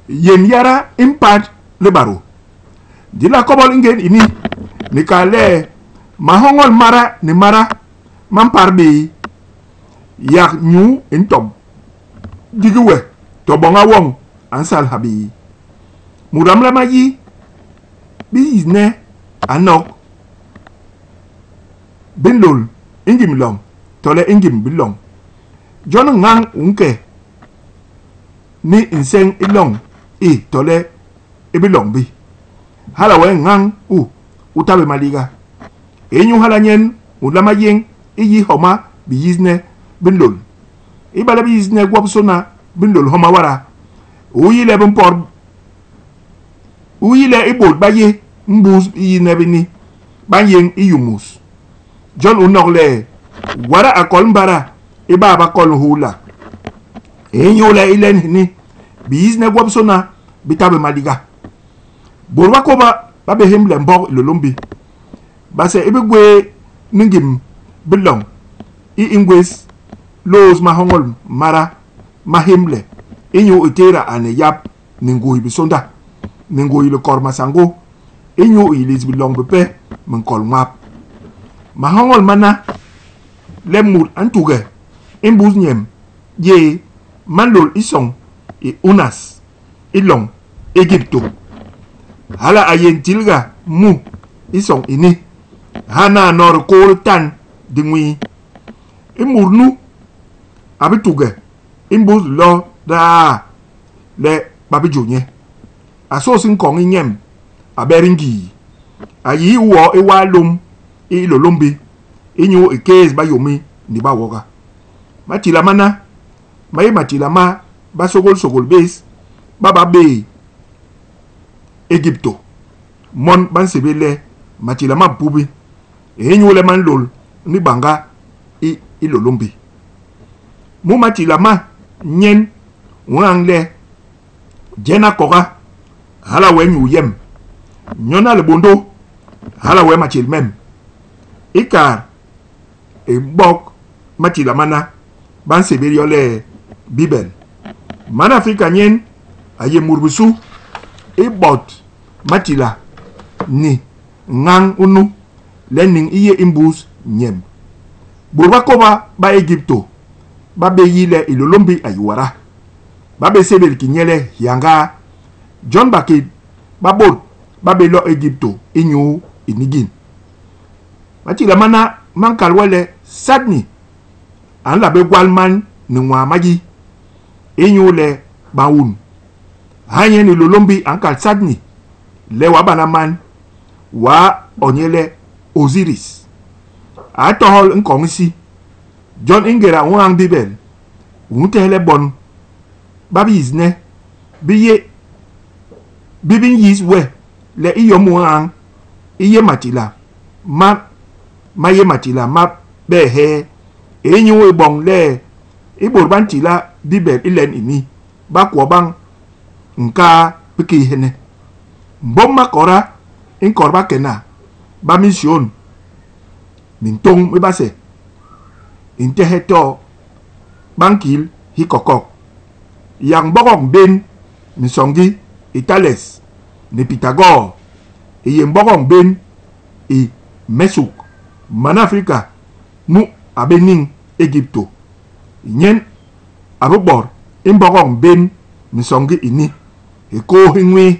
Yén yada i mpat libadô. Di nla kobol i ngén ini ni kal le mahoñol mada ni mada ma mpat bé, yak nyuu i ntomb ndigi we to boña woñ a nsal ha bé. Mut a nlama yi biyisne a nok bi nlôl i ngim loñ tole i ngim biloñ. Jon ñañ u nke ni nseñ i loñ i tole i biloñ bi. Hala wee ñañ u u ta bé maliga. Inyu hala nyen u nlama yéñ i yi homa biyisne bi nlôl. Ibale biyisne gwobisôna bi nlôl homa wada, u yi le bi mpot, u yi le i bôt ba yé mbus biyisne bini ba nyéñ i yumus. Jon u nok le, wada a kol mbada, ibaa ba kol nhuulak. Inyule i len ini, biyisne gwobisôna bi ta bé maliga. Bôt ba kôba ba bé hémle mbok Hilôlômbi. Base i bi gwéé ni ngim biloñ i i ngwés lôôs mahoñol mada ma hémle inyu i tééda ane yap ni ngui bisônda, ni ngui likot masangô inyu i yilis biloñ bipe minkol nwap. Mahoñol mana le mut a ntuge i mbus nyemb yéé ma nlôl i soñ i Unas i loñ Égiptô. Hala a yé ntilga mu i soñ ini, Hanano dikôô ditan di nwii, i mut nu a bi tuge i mbus dilo daa le ba bi jô nye, a sôs nkoñ i nyemb, a bet i ngii, a yii i woo i walôm i Hilôlômbi inyu i kéés bayômi ni bawoga. Matila mana ma yé matila ma basôgôlsôgôl bés ba ba bé Égiptô, mon ba nsébél le matila ma mpubi, inyule ma nlôl ni bañga i Hilôlômbi. Mu matila ma nyen u ñañ le, Jena koga, hala wee nyuu yem, nyona libôndô, hala wee matjél mem. I kaat i mbok matila mana ba nsébél yo le Bibel. Man Afrika nyen a yé mut bisu i bot matila ni ñañ unu le niñ i yé i mbus nyemb. Bôt ba kôba ba Égiptô ba bé yi le Hilôlômbi a yé wada. Ba bé sébél ki nye le Hiañgaa. Jon bakén ba bôt ba bé lo Égiptô inyu i nigil. Matila mana ma nkal we le Sadni a nla bé gwal man ni nwaa Magi inyule ba ñun. Ha nyen Hilôlômbi a nkal Sadni le w'a bana man, w'a o nye le Ôsiris. A tohol nkoñ isi. Jon i ngéda u ñañ Bibel, u ntehe le bon ba biyisne bi yé bi bi nyis we le i yom u ñañ i yé matila ma ma yé matila ma behee inyu i boñ le i bôt ba ntila Bibel i len ini ba kwo bañ nkaa bikééhene. Mbôm makoda i nkot bakena ba mission mintôñ mi base i ntehe too ba nkil hikokok. Yak mbogok mbén minsoñgi i Thales ni Pythagore i yé mbogok mbén i Mesuk, man Afrika nu a bé niñ Égiptô, nyen a bi bot i mbogok mbén minsoñgi ini. Hikôô hi nwii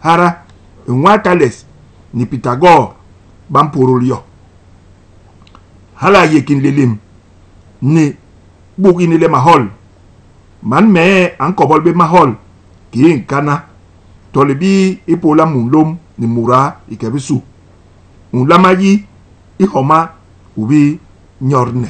hada, i nwaa Thales ni Pythagore ba mpôdôl yo. Hala a yé ki nlélém ni buk ini le mahol. Man mee a nkobol bé mahol kii nkana tole bii ipôla munlôm ni muda i ke bisu. U nlama yi i homa u bi nyodne.